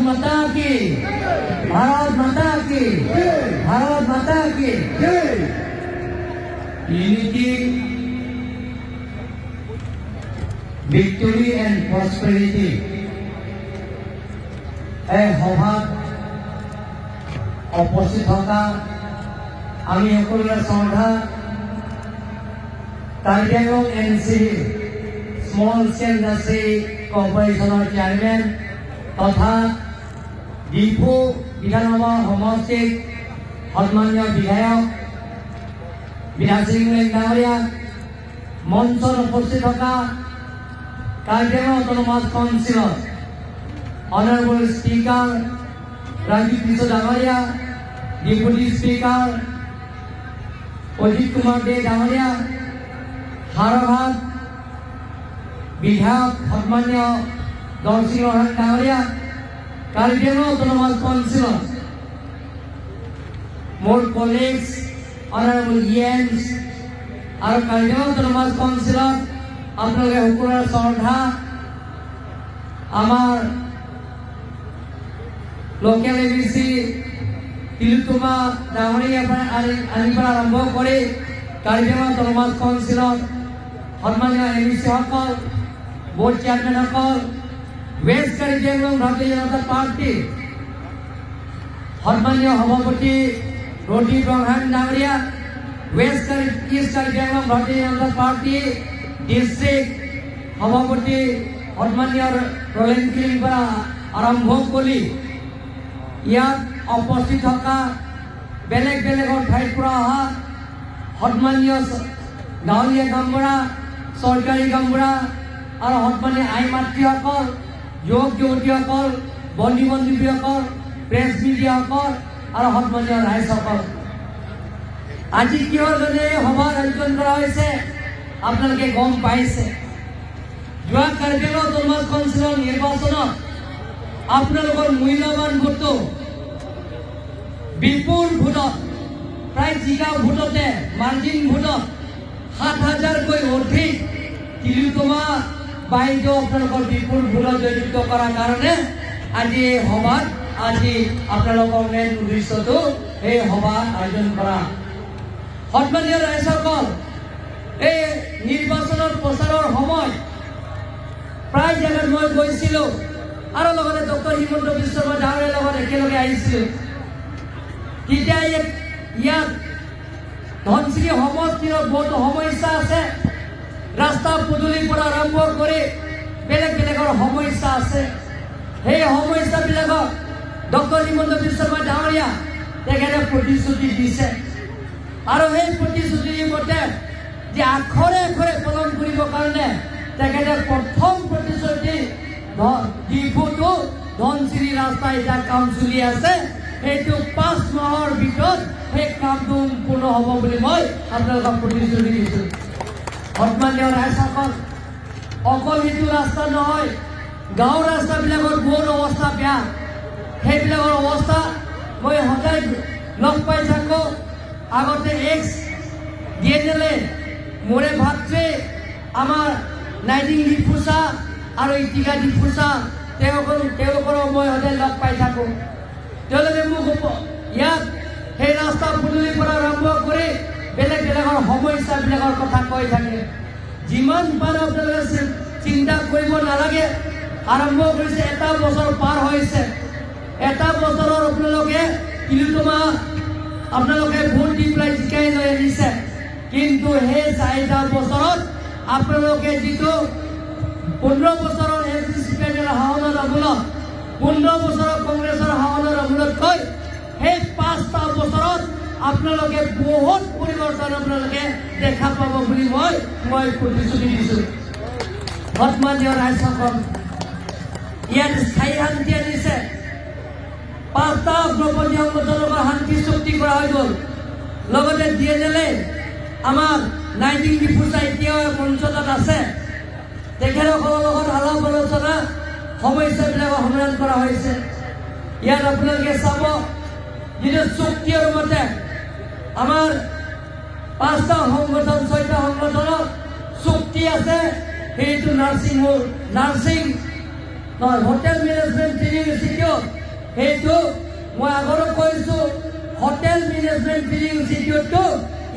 माता की, भारत माता की, भारत माता की। Unity, victory and prosperity. এই সভাত উপস্থিত থকা আমি সকলোৰে শ্ৰদ্ধা Karbi Anglong N C small scale industry কৰ্পৰেশ্যনৰ চেয়াৰমেন তথা ডিফু বিধানসভা সমষ্টিৰ সন্মানীয় বিধায়ক বিধান সিং ডাঙৰীয়া, মঞ্চত উপস্থিত থকা কাৰ্বি আংলং অট'নমাছ কাউন্সিলৰ অনাৰেবল স্পীকাৰ ৰাজীৱ কিশোৰ ডাঙৰীয়া, ডেপুটি স্পীকাৰ অজিত কুমাৰ দে ডাঙৰীয়া, হাওৰাঘাট বিধায়ক সন্মানীয় দৰসিং ৰংহাং ডাঙৰীয়া, কাৰ্বি আংলং অট'নমাছ কাউন্সিলৰ মোৰ কলিগছ, অনাৰেবল ইএমছ আৰু কাৰ্বি আংলং অট'নমাছ কাউন্সিলত আপোনালোকে সকলোৰে শ্ৰদ্ধা আমাৰ লোকেল এমইচি তিলোত্তমা ডাঙৰীয়াৰ পৰা আনি পৰা আৰম্ভ কৰি কাৰ্বি আংলং অট'নমাছ কাউন্সিলত সন্মানীয় এমইচিসকল, বোৰ্ড চেয়াৰমেনসকল, ৱেষ্ট কাৰ্বি আংলং ভাৰতীয় জনতা পাৰ্টি সন্মানীয় সভাপতি ৰদীপ ৰংহাং ডাঙৰীয়া, ৱেষ্ট কাৰ্বি ইষ্ট কাৰ্বি আংলং ভাৰতীয় জনতা পাৰ্টি ডিষ্ট্ৰিক্ট সভাপতি সন্মানীয় ৰলেন কিলিং পৰা আৰম্ভ কৰি ইয়াত উপস্থিত থকা বেলেগ বেলেগৰ ঠাইৰ পৰা অহা সন্মানীয় গাঁৱলীয়া গামবুঢ়া, চৰকাৰী গামবুঢ়া আৰু সন্মানীয় আই মাতৃসকল, যুৱক যুৱতীসকল, বন্ধু বান্ধৱীসকল, প্ৰেছ মিডিয়াসকল আৰু সন্মানীয় ৰাইজসকল, আজি কিহৰ কাৰণে এই সভাৰ আয়োজন কৰা হৈছে আপোনালোকে গম পাইছে। যোৱা কাৰ্বি আংলং অট'নমাছ কাউন্সিলৰ নিৰ্বাচনত আপোনালোকৰ মূল্যৱান ভোটটো বিপুল ভোটত, প্ৰায় জিকা ভোটতে, মাৰ্জিন ভোটত 7,000কৈ অধিক তিলোত্তমা বাইদেউ আপোনালোকৰ বিপুল ভোটত জয়যুক্ত কৰাৰ কাৰণে আজি এই সভাত আজি আপোনালোকৰ মেইন উদ্দেশ্যটো এই সভা আয়োজন কৰা। সন্মানীয় ৰাইজসকল, এই নিৰ্বাচনৰ প্ৰচাৰৰ সময় প্ৰায় জেগাত মই গৈছিলোঁ আৰু লগতে ডক্টৰ হিমন্ত বিশ্ব শৰ্মা ডাঙৰীয়াৰ লগত একেলগে আহিছিলোঁ। তেতিয়া ইয়াত ধনশিৰি সমষ্টিৰ বহুতো সমস্যা আছে। ৰাস্তা পদূলিৰ পৰা আৰম্ভ কৰি বেলেগ বেলেগৰ সমস্যা আছে। সেই সমস্যাবিলাকক ডক্টৰ হিমন্ত বিশ্ব শৰ্মা ডাঙৰীয়া তেখেতে প্ৰতিশ্ৰুতি দিছে আৰু সেই প্ৰতিশ্ৰুতিৰ মতে যে আখৰে আখৰে পালন কৰিবৰ কাৰণে তেখেতে প্ৰথম প্ৰতিশ্ৰুতি ডিফুটো ধনশিৰি ৰাস্তা এতিয়া কাম চলি আছে। সেইটো 5 মাহৰ ভিতৰত সেই কামটো সম্পূৰ্ণ হ'ব বুলি মই আপোনালোকক প্ৰতিশ্ৰুতি দিছোঁ। সন্মানীয় ৰাইজসকল, অকল সেইটো ৰাস্তা নহয়, গাঁৱৰ ৰাস্তাবিলাকৰ বহুত অৱস্থা বেয়া। সেইবিলাকৰ অৱস্থা মই সদায় লগ পাই থাকোঁ। আগতে এক্স ডি এন এল এ মোৰে ভাতৃ আমাৰ নাইডিং ডিফুচা আৰু ইটিকা ডিফুচা, তেওঁলোকৰো মই সদায় লগ পাই থাকোঁ। তেওঁলোকে মোক ইয়াত সেই ৰাস্তা পদূলিৰ পৰা আৰম্ভ কৰি বেলেগ বেলেগৰ সমস্যাবিলাকৰ কথা কৈ থাকে। যিমান পাৰে আপোনালোকে চিন্তা কৰিব নালাগে। আৰম্ভ কৰিছে, এটা বছৰ পাৰ হৈছে। এটা বছৰৰ আপোনালোকে তিলোত্তমা আপোনালোকে ভোট দি পেলাই জিকাই লৈ আনিছে। কিন্তু সেই 4টা বছৰত আপোনালোকে যিটো 15 বছৰৰ এছ ডি চি পি শাসনৰ আমোলত, 15 বছৰৰ কংগ্ৰেছৰ শাসনৰ আমোলতকৈ সেই 5টা বছৰত আপোনালোকে বহুত পৰিৱৰ্তন আপোনালোকে দেখা পাব বুলি মই প্ৰতিশ্ৰুতি দিছোঁ। সন্মানীয় ৰাইজসকল, ইয়াত স্থায়ী শান্তি আনিছে। পাঁচটা উগ্ৰপন্থী সংগঠনৰ লগত শান্তি চুক্তি কৰা হৈ গ'ল। লগতে ডি এন এল এ আমাৰ নাইটিং ডিফুচা এতিয়াও মঞ্চত আছে। তেখেতসকলৰ লগত আলাপ আলোচনা, সমস্যাবিলাকৰ সমাধান কৰা হৈছে। ইয়াত আপোনালোকে চাব, যিটো চুক্তিৰ মতে আমাৰ পাঁচটা সংগঠন, ছয়টা সংগঠনৰ চুক্তি আছে, সেইটো নাৰ্ছিং হোম, নাৰ্ছিং নহয়, হোটেল মেনেজমেণ্ট ট্ৰেইনিং ইনষ্টিটিউট। সেইটো মই আগৰো কৈছোঁ, হোটেল মেনেজমেণ্ট ফিলিং ইনষ্টিটিউটটো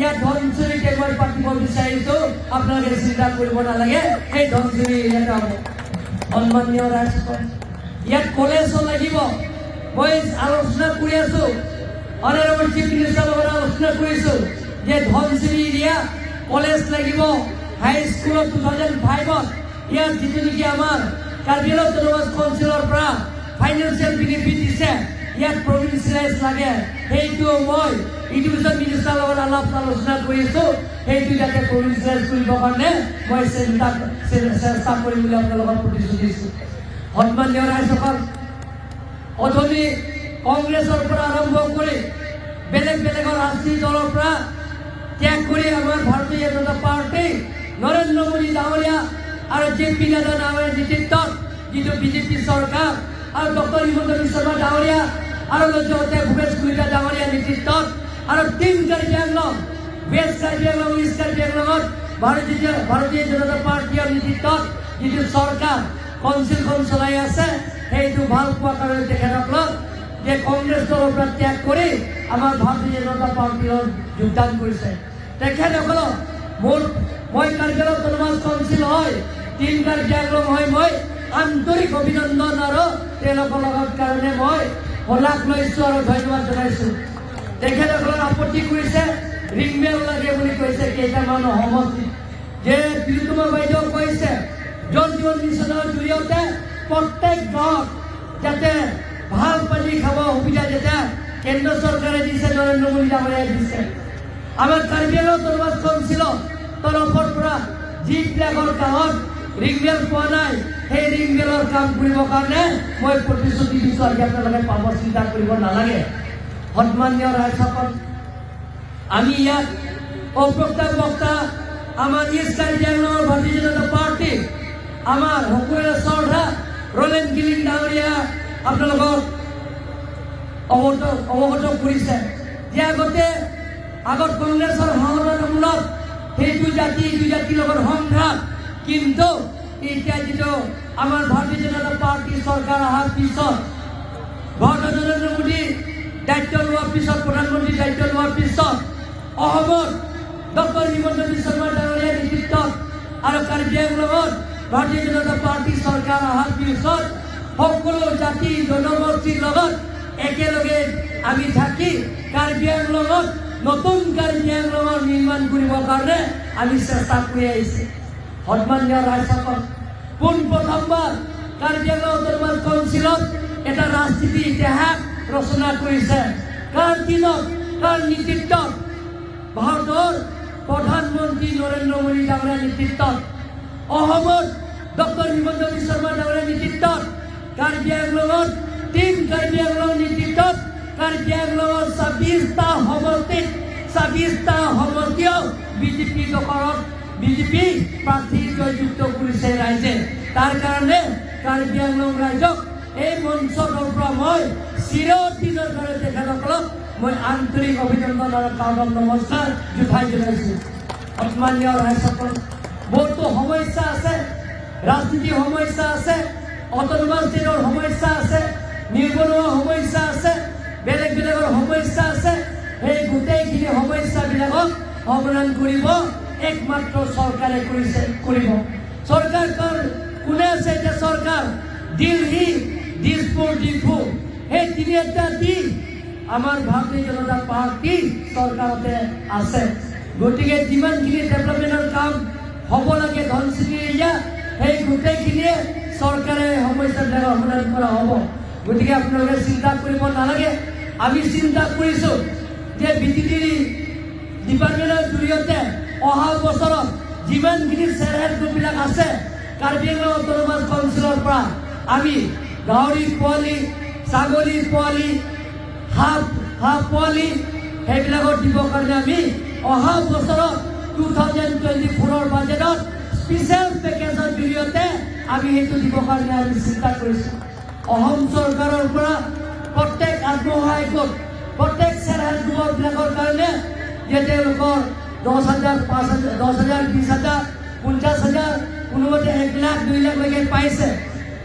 ইয়াত ধনচিৰিতে মই পাতিব বিচাৰিছোঁ। আপোনালোকে চিন্তা কৰিব নালাগে, সেই ধনচিৰি ইয়াতে হ'ব। সন্মানীয় ৰাইজসকল, ইয়াত কলেজো লাগিব। মই আলোচনা কৰি আছো, অনাৰেবল চিফ মিনিষ্টাৰৰ লগত আলোচনা কৰিছোঁ যে ধনচিৰি এৰিয়া কলেজ লাগিব। হাই স্কুলত 2005ত ইয়াত যিটো নেকি আমাৰ কাৰ্বি আংলং অট'নমাছ কাউন্সিলৰ পৰা ফাইনেন্সিয়েল বেনিফিট দিছে, ইয়াত প্ৰভিঞ্চিয়েলাইজ লাগে। সেইটো মই এডুকেশ্যন মিনিষ্টাৰৰ লগত আলাপ আলোচনা কৰিছোঁ। সেইটো যাতে প্ৰভিঞ্চিয়েলাইজ কৰিবৰ কাৰণে মই চেষ্টা কৰিম বুলি আপোনালোকক প্ৰতিশ্ৰুতি দিছোঁ। সন্মানীয় ৰাইজসকল, অথনি কংগ্ৰেছৰ পৰা আৰম্ভ কৰি বেলেগ বেলেগৰ ৰাজনীতি দলৰ পৰা ত্যাগ কৰি আমাৰ ভাৰতীয় জনতা পাৰ্টি, নৰেন্দ্ৰ মোদী ডাঙৰীয়া আৰু জে পি নাড্ডা ডাঙৰীয়াৰ নেতৃত্বত যিটো বিজেপি চৰকাৰ আৰু ডক্টৰ হিমন্ত বিশ্ব শৰ্মা ডাঙৰীয়া আৰু লগতে ভূপেশ কলিতা ডাঙৰীয়াৰ নেতৃত্বত আৰু team Karbi Anglong, west Karbi Anglong, east Karbi আংলঙত ভাৰতীয় জনতা পাৰ্টীৰ নেতৃত্বত যিটো চৰকাৰ কাউন্সিলখন চলাই আছে, সেইটো ভাল পোৱাৰ কাৰণে তেখেতসকলক যে কংগ্ৰেছ দলৰ পৰা ত্যাগ কৰি আমাৰ ভাৰতীয় জনতা পাৰ্টীত যোগদান কৰিছে। তেখেতসকলক মই কাৰ্বি আংলং অট'নমাছ কাউন্সিল হয়, টিম কাৰ্বি আংলং হয়, মই আন্তৰিক অভিনন্দন আৰু তেওঁলোকৰ লগত কাৰণে মই শলাগ লৈছোঁ আৰু ধন্যবাদ জনাইছোঁ। তেখেতসকলক আপত্তি কৰিছে, ৰিংমেল লাগে বুলি কৈছে কেইটামান সমষ্টিত। যে তিলোত্তমা বাইদেউ কৈছে, জল জীৱন মিছনৰ জৰিয়তে প্ৰত্যেক গাঁৱত যাতে ভাল পানী খাব সুবিধা যাতে কেন্দ্ৰ চৰকাৰে দিছে, নৰেন্দ্ৰ মোদী ডাঙৰীয়াই দিছে। আমাৰ কাৰ্বি আংলং অট'নমাছ কাউন্সিলৰ তৰফৰ পৰা যিবিলাকৰ গাঁৱত ৰিংবেল পোৱা নাই, সেই ৰিংবেলৰ কাম কৰিবৰ কাৰণে মই প্ৰতিশ্ৰুতি দিছোঁ। আজি আপোনালোকে পাব, চিন্তা কৰিব নালাগে। সন্মানীয় ৰাইজসকল, আমি ইয়াত অপ্ৰক্তা বক্তা আমাৰ ইষ্ট কাৰ্বি আংলঙৰ ভাৰতীয় জনতা পাৰ্টি, আমাৰ সকলোৰে শ্ৰদ্ধা ৰলেন কিলিং ডাঙৰীয়া আপোনালোকক অৱগত কৰিছে যে আগত কংগ্ৰেছৰ শাসনৰ মূলত সেইটো জাতি ইটো জাতিৰ লগত সংঘাত। কিন্তু এতিয়া যিটো আমাৰ ভাৰতীয় জনতা পাৰ্টি চৰকাৰ অহাৰ পিছত, ভাৰতৰ নৰেন্দ্ৰ মোদী দায়িত্ব লোৱাৰ পিছত, প্ৰধানমন্ত্ৰীৰ দায়িত্ব লোৱাৰ পিছত, অসমত ডক্টৰ হিমন্ত বিশ্ব শৰ্মা ডাঙৰীয়াৰ নেতৃত্বত আৰু কাৰ্বি আংলঙত ভাৰতীয় জনতা পাৰ্টি চৰকাৰ অহাৰ পিছত সকলো জাতি জনগোষ্ঠীৰ লগত একেলগে আমি থাকি কাৰ্বি আংলঙত নতুন কাৰ্বি আংলঙৰ নিৰ্মাণ কৰিবৰ কাৰণে আমি চেষ্টা কৰি আহিছোঁ। সন্মানীয় ৰাইজসকল, পোনপ্ৰথমবাৰ কাৰ্বি আংলং অট'নমাছ কাউন্সিলত এটা ৰাজনীতি ইতিহাস ৰচনা কৰিছে। কাৰ দিনত, কাৰ নেতৃত্বত? ভাৰতৰ প্ৰধানমন্ত্ৰী নৰেন্দ্ৰ মোদী ডাঙৰীয়াৰ নেতৃত্বত, অসমত ডক্টৰ হিমন্ত বিশ্ব শৰ্মা ডাঙৰীয়াৰ নেতৃত্বত, কাৰ্বি আংলঙত টিম কাৰ্বি আংলং নেতৃত্বত কাৰ্বি আংলঙৰ 26টা সমষ্টিত 26টা সমষ্টিও বিজেপি দখলত, বিজেপি প্ৰাৰ্থী জয়যুক্ত কৰিছে ৰাইজে। তাৰ কাৰণে কাৰ্বি আংলং ৰাইজক এই মঞ্চৰ পৰা মই চিৰদিনৰ কাৰণে তেখেতসকলক মই আন্তৰিক অভিনন্দন আৰু কাউৰম নমস্কাৰ জোঠাই জনাইছোঁ। সন্মানীয় ৰাইজসকল, বহুতো সমস্যা আছে, ৰাজনীতিৰ সমস্যা আছে, অট'নমাছ ষ্টেটৰ সমস্যা আছে, নিবনুৱা সমস্যা আছে, বেলেগ বেলেগৰ সমস্যা আছে। সেই গোটেইখিনি সমস্যাবিলাকক সমাধান কৰিব একমাত্ৰ চৰকাৰে কৰিব। চৰকাৰ কোনে আছে এতিয়া? চৰকাৰ দিল্লী, দিছপুৰ, ডিফু, সেই তিনিটা দি আমাৰ ভাৰতীয় জনতা পাৰ্টি চৰকাৰতে আছে। গতিকে যিমানখিনি ডেভেলপমেণ্টৰ কাম হ'ব লাগে ধনশিৰি এৰিয়া, সেই গোটেইখিনিয়ে চৰকাৰে সমস্যাবিলাক সমাধান কৰা হ'ব। গতিকে আপোনালোকে চিন্তা কৰিব নালাগে। আমি চিন্তা কৰিছোঁ যে বিটিডি ডিপাৰ্টমেণ্টৰ জৰিয়তে অহা বছৰত যিমানখিনি চেল্ফ হেল্প গ্ৰুপবিলাক আছে, কাৰ্বি আংলং অট'নমাছ কাউন্সিলৰ পৰা আমি গাহৰি পোৱালি, ছাগলী পোৱালি, হাঁহ পোৱালি সেইবিলাকত দিবৰ কাৰণে আমি অহা বছৰত 2024ৰ বাজেটত স্পেচিয়েল পেকেজৰ জৰিয়তে আমি সেইটো দিবৰ কাৰণে আমি চিন্তা কৰিছোঁ। অসম চৰকাৰৰ পৰা প্ৰত্যেক আত্মসহায়ক গোট, প্ৰত্যেক চেল্ফ হেল্প গ্ৰুপবিলাকৰ কাৰণে যে তেওঁলোকৰ 10,000, 5,000, 10,000, 20,000, 50,000, কোনোমতে 1 লাখ, 2 লাখলৈকে পাইছে।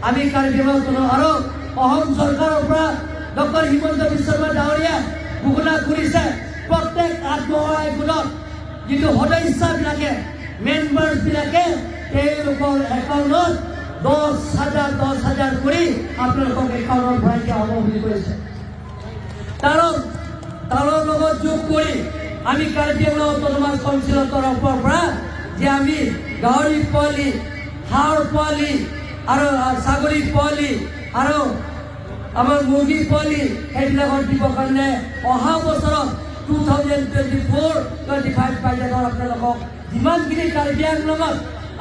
আমি কাৰ্বি আংলং আৰু অসম চৰকাৰৰ পৰা ডক্টৰ হিমন্ত বিশ্ব শৰ্মা ডাঙৰীয়া ঘোষণা কৰিছে, প্ৰত্যেক আত্মসহায়ক গোটত যিটো সদস্যবিলাকে, মেম্বাৰ্ছবিলাকে তেওঁলোকৰ একাউণ্টত 10,000 10,000 কৰি আপোনালোকক একাউণ্টত ভৰাই দিয়া হ'ব বুলি কৈছে। তাৰ লগত যোগ কৰি আমি কাৰ্বি আংলং অট'নমাছ কাউন্সিলৰ তৰফৰ পৰা যে আমি গাহৰি পোৱালি, হাঁহৰ পোৱালি আৰু ছাগলী পোৱালি আৰু আমাৰ মুৰ্গী পোৱালি, সেইবিলাকৰ দিবৰ কাৰণে অহা বছৰত 2024-25 বাজেটত আপোনালোকক যিমানখিনি কাৰ্বি আংলঙত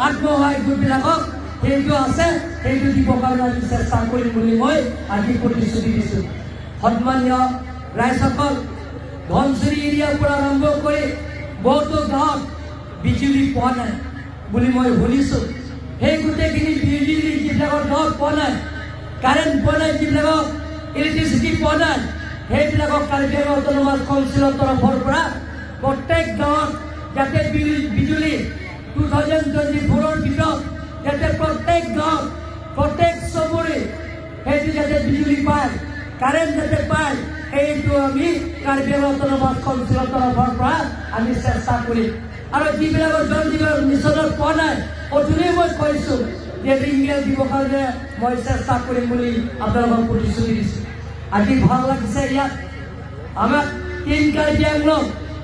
আত্মসহায়ক গোটবিলাকক সেইটো আছে, সেইটো দিবৰ কাৰণে আমি চেষ্টা কৰিম বুলি মই আজি প্ৰতিশ্ৰুতি দিছোঁ। সন্মানীয় ৰাইজসকল, ধনশিৰি এৰিয়াৰ পৰা আৰম্ভ কৰি বহুতো গাঁৱত বিজুলী পোৱা নাই বুলি মই শুনিছোঁ। সেই গোটেইখিনি বিজুলী যিবিলাকৰ গাঁৱত পোৱা নাই, কাৰেণ্ট পোৱা নাই, যিবিলাকক ইলেক্ট্ৰিচিটি পোৱা নাই, সেইবিলাকক কাৰ্বি আংলং অট'নমাছ কাউন্সিলৰ তৰফৰ পৰা প্ৰত্যেক গাঁৱত যাতে বিজুলী 2024ৰ ভিতৰত যাতে প্ৰত্যেক গাঁৱত, প্ৰত্যেক চুবুৰী সেইটো যাতে বিজুলী পায়, কাৰেণ্ট যাতে পায়, সেইটো আমি কাৰ্বি আংলং অট'নমাছ কাউন্সিলৰ তৰফৰ পৰা আমি চেষ্টা কৰিম। আৰু যিবিলাকৰ জল জীৱন মিছনত পোৱা নাই, অথনিয়ে মই কৈছোঁ যে ৰিংগেল দিবৰ কাৰণে মই চেষ্টা কৰিম বুলি আপোনালোকক প্ৰতিশ্ৰুতি দিছোঁ। আজি ভাল লাগিছে, ইয়াত আমাক তিন কাৰ্বি আংলং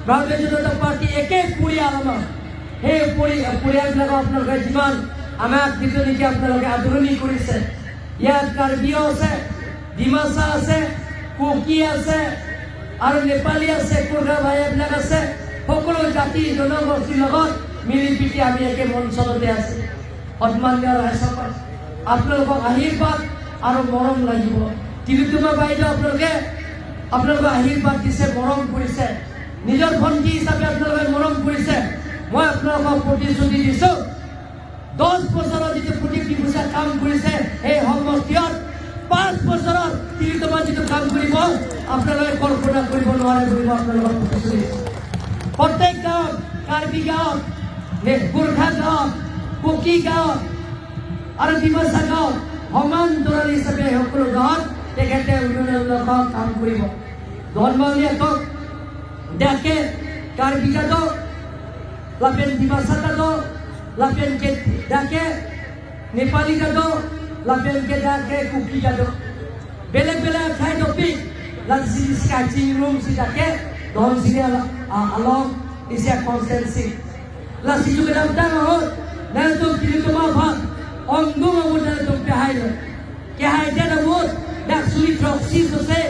ভাৰতীয় জনতা পাৰ্টি একে পৰিয়াল আমাৰ। সেই পৰিয়ালবিলাকক আপোনালোকে যিমান আমাক যিটো নেকি আপোনালোকে আদৰণি কৰিছে, ইয়াত কাৰ্বিও আছে, ডিমাচা আছে, কুকি আছে আৰু নেপালী আছে, গোৰ্খা ভাই এইবিলাক আছে। সকলো জাতি জনগোষ্ঠীৰ লগত মিলি পিটি আমি একে মঞ্চতে আছে। সন্মানীয় ৰাইজসকল, আপোনালোকক আশীৰ্বাদ আৰু মৰম লাগিব। তিলোত্তমা বাইদেউ, আপোনালোকে আশীৰ্বাদ দিছে, মৰম কৰিছে, নিজৰ ভণ্টি হিচাপে আপোনালোকে মৰম কৰিছে। মই আপোনালোকক প্ৰতিশ্ৰুতি দিছোঁ, 10 বছৰত যিটো প্ৰদীপ ডিভোচাই কাম কৰিছে সেই সমষ্টিত, 5 বছৰত তিলোত্তমা যিটো কাম কৰিব, আপোনালোকে কল্পনা কৰিব নোৱাৰে বুলি মই আপোনালোকক প্ৰতিশ্ৰুতি দিছোঁ। প্ৰত্যেক গাঁৱত, কাৰ্বি গাঁৱত, গোৰ্খা গাঁৱত, কুকি গাঁৱত আৰু ডিমাচা গাঁৱত সমান্তৰাল হিচাপে সকলো গাঁৱত তেখেতে উন্নয়নমূলক কাম কৰিব। ধনমালিয়াকক ডাকে কাৰ্বি গাঁৱত, লাপেন ডিমাচা গাঁৱত, লাপেন কে ডাকে নেপালী গাঁৱত, লাপেন কে ডাকে কুকি গাঁৱত, বেলেগ বেলেগ ঠাই টপিক লাজি স্কাচিং ৰুম সি ডাকে Dhansiri along is a consensus. La si ju kedam tang ho, na tum kili tuma bha, ong du ma mut na tum pe hai lo. Ke hai de na mut, dak suli proxy so se,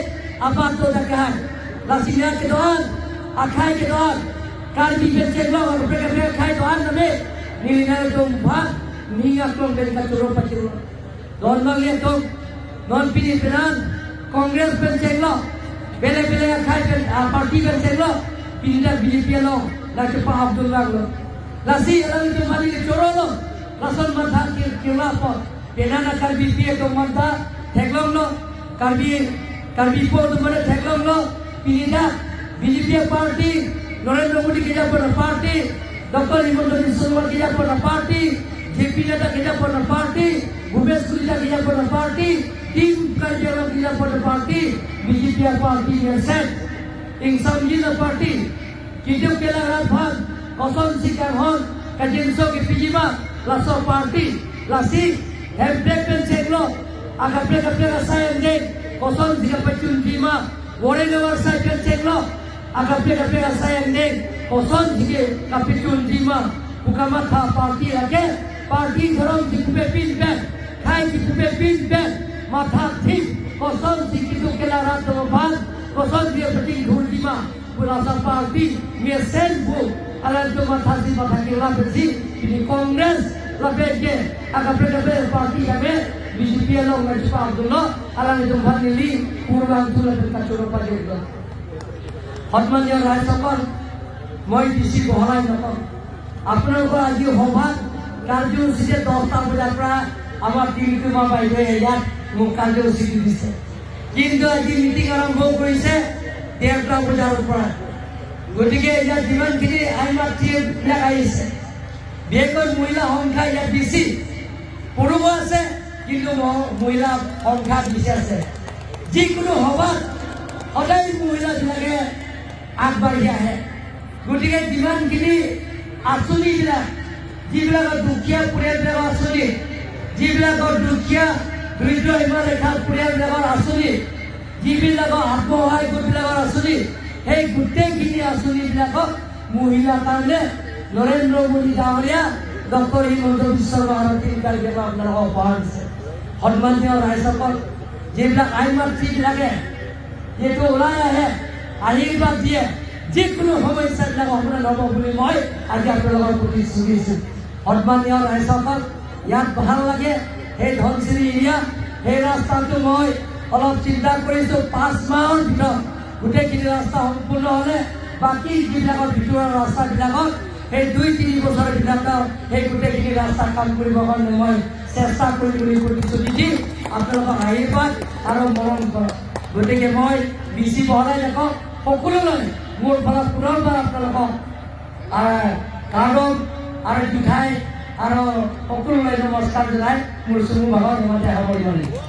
apa to da ke hai. La si na ke doan, akhai ke doan, karbi pe chek lo, pe ke pe khai doan na me, ni na tum bha, ni aklong ben ka churo pa churo. Don mang le tum, non pini penan, Congress pen chek lo, বেলেগ বেলেগ খাই party pen chek lo, pinda BJP lo, la ke pa Abdullah lo. Lasi alam itu mali ke choro lo, lason mantha ki kila po, penana karbi pie to mantha, theklong lo, karbi karbi po to mane theklong lo, pinida BJP party, Narendra Modi ke japon party, doctor Himanta Biswa Sarma ke japon party, JP Nadda ke japon party, Bhupesh Kalita ke japon party, team Karbi ke japon party, BJP party set, ing samjina party, kitu kela rat bhag, koson sikar hon, kajinso ke pijima, laso party, lasi, hemplek pen cheklo, aga plek plek asayang dek, koson sikar pachun jima, wore sai pen cheklo, aga plek plek asayang dek, koson sikar kapichun jima, bukamatha party lage, party ধরম জিকুপে পিন বেন, খাই জিকুপে পিন Ben, মাথা ঠিক, koson sikitu kela rat ভাগ, koson dia peting dhurjima, purasa party, me sen bu, alan tu matha si matha ke la besi, ini Congress la beke, aga plek party kame, BJP lo ngajipa Abdullah, alan itu bhanili, পূৰ্বাঞ্চলত কাচুৰ পাতি। সন্মানীয় ৰাইজসকল, মই বেছি বহলাই নকওঁ। আপোনালোকৰ আজি সভাত কাৰ্যসূচীতে 10টা বজাৰ পৰা আমাৰ তিলোত্তমা বাইদেৱে ইয়াত মোক কাৰ্যসূচী দিছে, কিন্তু আজি মিটিং আৰম্ভ কৰিছে 1:30 বজাৰ পৰা। গতিকে ইয়াত যিমানখিনি আই মাতৃবিলাক আহিছে, বিশেষকৈ মহিলা সংখ্যা ইয়াত বেছি, পুৰুষো আছে, কিন্তু মহিলা সংখ্যা বেছি আছে। যিকোনো সভাত সদায় মহিলাবিলাকে আগবাঢ়ি আহে। গতিকে যিমানখিনি আঁচনিবিলাক, যিবিলাকৰ দুখীয়া পৰিয়ালবিলাকৰ আঁচনি, যিবিলাকৰ দুখীয়া দৰিদ্ৰ সীমাৰেখাৰ পৰিয়ালবিলাকৰ আঁচনি, যিবিলাকৰ আত্মসহায়ক গোটবিলাকৰ আঁচনি, সেই গোটেইখিনি আঁচনিবিলাকক মহিলাৰ কাৰণে নৰেন্দ্ৰ মোদী ডাঙৰীয়া, ডক্টৰ হিমন্ত বিশ্ব শৰ্মা আৰু 3 তাৰিখে পৰা আপোনালোকক উপহাৰ দিছে। সন্মানীয় ৰাইজসকল, যিবিলাক আই মাতৃবিলাকে যিহেতু ওলাই আহে, আশীৰ্বাদ দিয়ে, যিকোনো সমস্যাবিলাক সমাধান হ'ব বুলি মই আজি আপোনালোকৰ প্ৰতি দিছোঁ। সন্মানীয় ৰাইজসকল, ইয়াত ভাল লাগে। সেই ধনশিৰি এৰিয়া, সেই ৰাস্তাটো মই অলপ চিন্তা কৰিছোঁ, 5 মাহৰ ভিতৰত গোটেইখিনি ৰাস্তা সম্পূৰ্ণ হ'লে বাকী যিবিলাকৰ ভিতৰুৱা ৰাস্তাবিলাকত সেই 2-3 বছৰৰ ভিতৰত সেই গোটেইখিনি ৰাস্তা কাম কৰিবৰ কাৰণে মই চেষ্টা কৰিম বুলি প্ৰতিশ্ৰুতি দি আপোনালোকক আশীৰ্বাদ আৰু মৰম কৰক। গতিকে মই বেছি বহলাই নকওঁ। সকলোলৈ মোৰ ফালত পুনৰবাৰ আপোনালোকক কাৰক আৰু জোঠাই আৰু সকলোলৈ নমস্কাৰ জনাই মোৰ চমু ভাষণ ইমানতে সামৰণি মাৰিলোঁ।